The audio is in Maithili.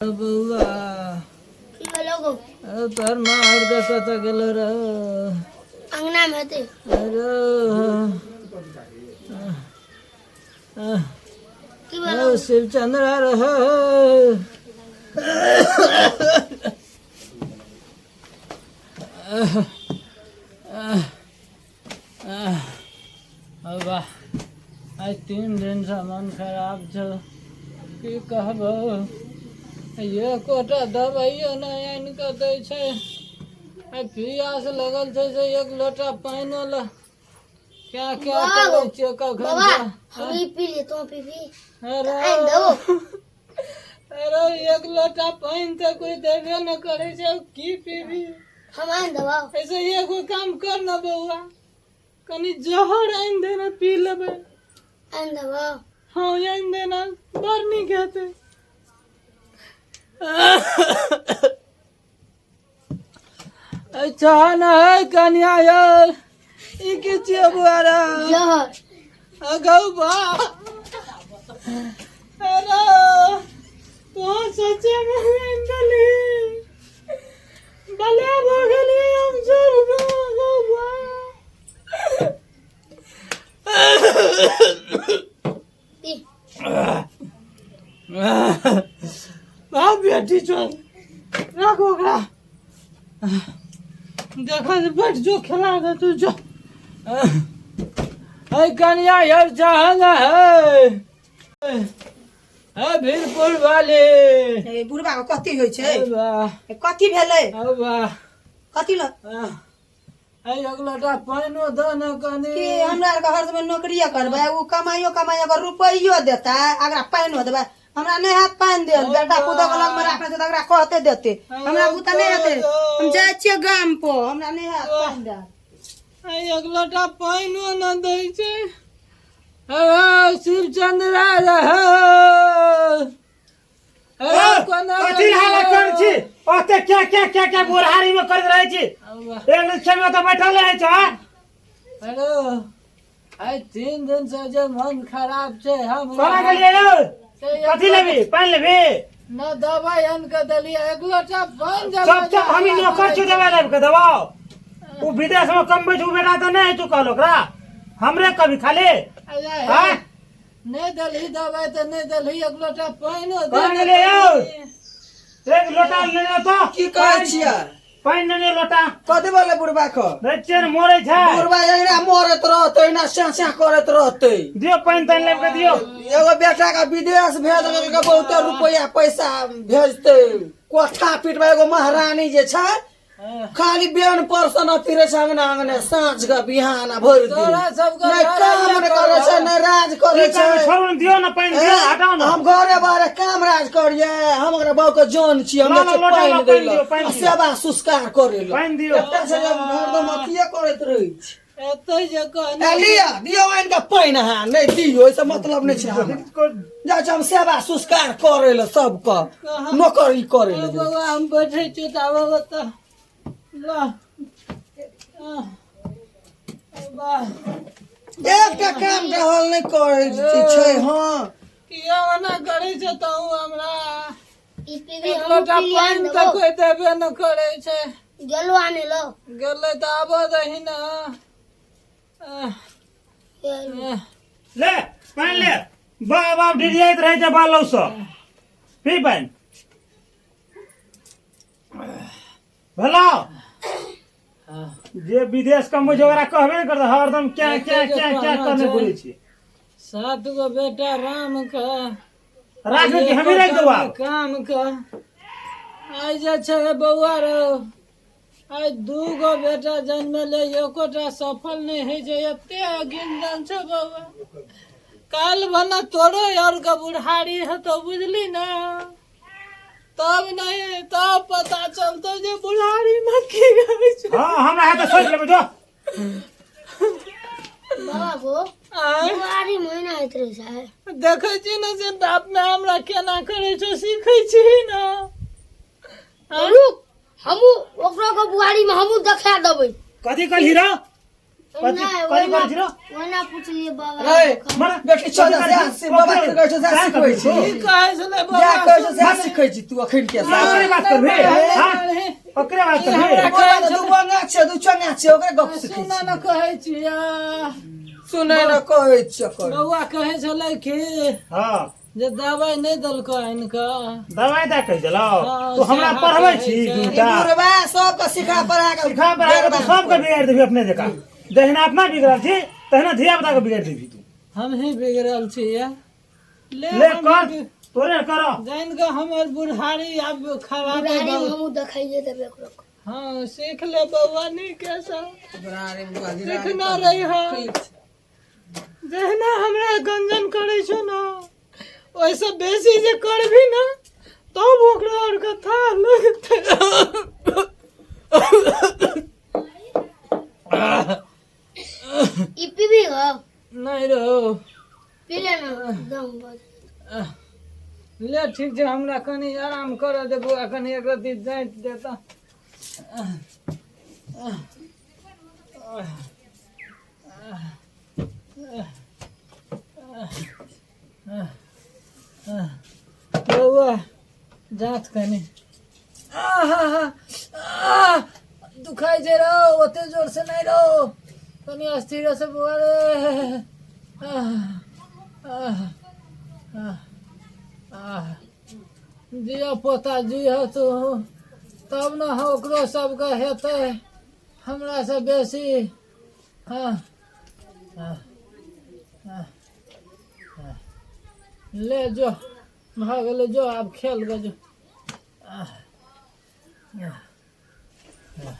बौआ की भेलो गो अरे तोहर माँ और के कतऽ गेलो रह अंगना में हेतै अरे की भेलो शिवचंद्र रह वाह आइ 3 दिनसँ मन खराब छौ की कहबौ एकोटा दबाइयो नहि आनि कऽ दै छै आइ पियास लगल छै से एक लोटा पानिओ लए क्या क्या बाबा, करै छियै कखन बाबा से? हम ई पी लिए तू पीबी अरे आनि देबो अरे एक लोटा पानि तऽ कोइ देबे नहि करै छै की पीबी हम आनि देबो ऐसे एगो काम कर न बौआ कनी जहर आनि दे ने पी लेबै आनि देबो हाँ आनि दे ने बड़ नीक हेतै अच्छा न है कनिया यार ई की छियै बौआ रे जहर अगौ बा अरे तू सच्चे में आनि देली बले भऽ गेली हम सब अगौ बा पी बाप बेटी चल राख ओकरा देखा जे बैठ जो खेला दे तू जो है कन्या यार चाहना है है भीरपुर वाले ए, बुढ़बा के कथी होइ छै है वाह ए, कथी भेलै है वाह कथी ल है एक लोटा पानिओ दऽ ने कनी कि हमरा आरके हरदम नौकरिए करबै ओ कमाइयो कमाइयो अगर रुपैयो देतै अगरा पानिओ देबै हमरा नहि हैत पानि देल बेटा पुतोह के लगमे राखने छै तऽ अगरा कहते देते हमरा बुते नहि हेतै हम जाइ छियै गाम पर हमरा नहि हैत पानि देल है एक लोटा पानिओ न दै छै हे शिवचंद्र रहे कथी हालत कर छी ओते क्या क्या क्या क्या बुढ़ारी में करैत रहै छी एक रिक्शा में तऽ बैठल रहै छौ आँ? हेलो आइ 3 दिन से जे मन खराब छै हम कोना गेलियै यौ कथी लेबी पानि लेबी न दवाई आनि कऽ देलियै एक लोटा पानि चुप चुप हम ई नौकर छी दवाइ लाबि कऽ देबौ ओ विदेश में कमबै छै ओ बेटा तऽ नहि हेतौ कहल ओकरा हमरे कभी खाली आँय? नहि देलही दवाई तऽ नहि देलही एक लोटा पानिओ दे कोना गेलियै यौ एक लोटा लेने तो की कहै छियै पानि लेने लोटा कथी बोले बुढ़बा के दै छियै ने मरै छै बुढ़बा एहिना मरैत रहतै एहिना स्याह स्याह करैत रहतै दियौ पानि तानि लाबि कऽ दियौ एगो बेटा के विदेश भेज देलकै बहुते रुपैआ पैसा भेजतै कोठा पीटमे एगो महारानी जे छै खाली बेन पर से न फिरे छै अंगना अंगने साँझ के बिहान आ भरि दिन तोरा सबके नहि काम नहि करै छै नहि राज करै की छै करबै छोड़ू ने दियौ ने पानि दियौ हटाउ ने हम घरे बाहरे काम राज करिए हम ओकरा बाबू के जन छी हम ला, ला, जाइ छियै लोटा पानि ला, दै पानि दियौ, लए पानि आ दियौ। सेवा संस्कार करै लए पानि दियौ एकटा छै जे हरदम अथिये करैत रहै छै एतै जे कहने ए, लिअ दियौ आनि कऽ पानि अहाँ नहि दियौ ओहिसँ मतलब नहि छै हमरा जाइ छी हम सेवा संस्कार करै लए सबके नौकरी करै लए जाइ छी। बौआ हम बैठै छी तऽ आबऽ तऽ ल वाह एकटा काम टहल नहि करै छै हँ किया ओना करै छै तहु हमरा ई पीबी एक हमहूँ लोटा पी लियै पानि तऽ देबो कोइ देबे नहि करै छै गेलो आने लो गेलै तऽ आबऽ दही ने आह, आह। ले पानि ले बाप बाप डिरियाइत रहै छै बालौ सँ पी पानि भेलौ जे विदेश कमबै छै ओकरा कहबे नहि करतै हरदम क्या क्या क्या क्या करने घुरै छी 7 गो बेटा राम के राख दे हमी राख देबो आब काम के आइ जे छै बौआ रो आइ 2 गो बेटा जन्मले एकोटा सफल नहि होइ छै एते गिनजन छै बौआ काल्हि भने तोरो यार के बुढ़ारी हेतौ बुझली ने तब नहीं तब पता चलतो जे बुढ़ारी में की होइ छै हाँ हमरा है तऽ सोचि लेबै जो बाबा गो आँय? बुआरी महीना होइत रहै छै देखै छी ने से बाप में हमरा केना करै छै सीखै छी ने रुक हमहूँ ओकरो के बुआरी में हमहूँ देखा देबै कथी कहली रो कथी नहि कथी करै छी रो ओना पुछलियै बाबा रे मने बेटी चल जा से बाबा के कहै छौ से सिखबै छी की कहै छलै जा बौआ कहै छौ से सिखै छी तू अखन के ओकरे बात करबे हां ओकरे बात करबे ओकरा दू बंगा छै दू चंगा छै ओकरे गप सिखै सुना छी न कहै छियै सुनै न कहै छियै कर बौआ कहै छलै कि हां जे दवाइ नहि देलको आनि कऽ दवाई दए कहै छलौ हँ, तू हमरा से पढ़बै हँ, छी से दूटा बुढ़बा सबके सिखा पढ़ा के सिखा पढ़ा के तू सबके बिगाड़ि देबही अपने जकाँ जहिना अपना बिगड़ल छी तहिना धिया पुता के बिगाड़ि देबही तू हमही बिगड़ल छियै ले ले हमही कर बि- तोरे कर जानि कऽ हमर बुढ़ारी आब खराब बुढ़ारी में हमहूँ देखाइए देबै ओकरो हँ सीख ले बौआ नीकेसँ सीखना रही जहिना हमरा गंजन करै छौ ने ओहिसँ बेसी जे करबही ने तब ओकरा आरके थाह लगतै। ई पीबी गो नहि रहो पी ले ना दम बस ले ठीक छै हमरा कनि आराम करऽ दे बौआ कनि एक रत्ती जाँति दे तऽ। बौआ जाँत कनि आहा आह दुखाइ छै रौ ओते जोरसँ नहि रौ कनि स्थिरसँ बौआ रे आह आह आह आह जिया पोता जिह तू तब ने ओकरो सबके हेतै हमरासँ बेसी। हँ हँ हँ हँ ले जो भऽ गेलै जो आब खेल गो जो। आह आह आह।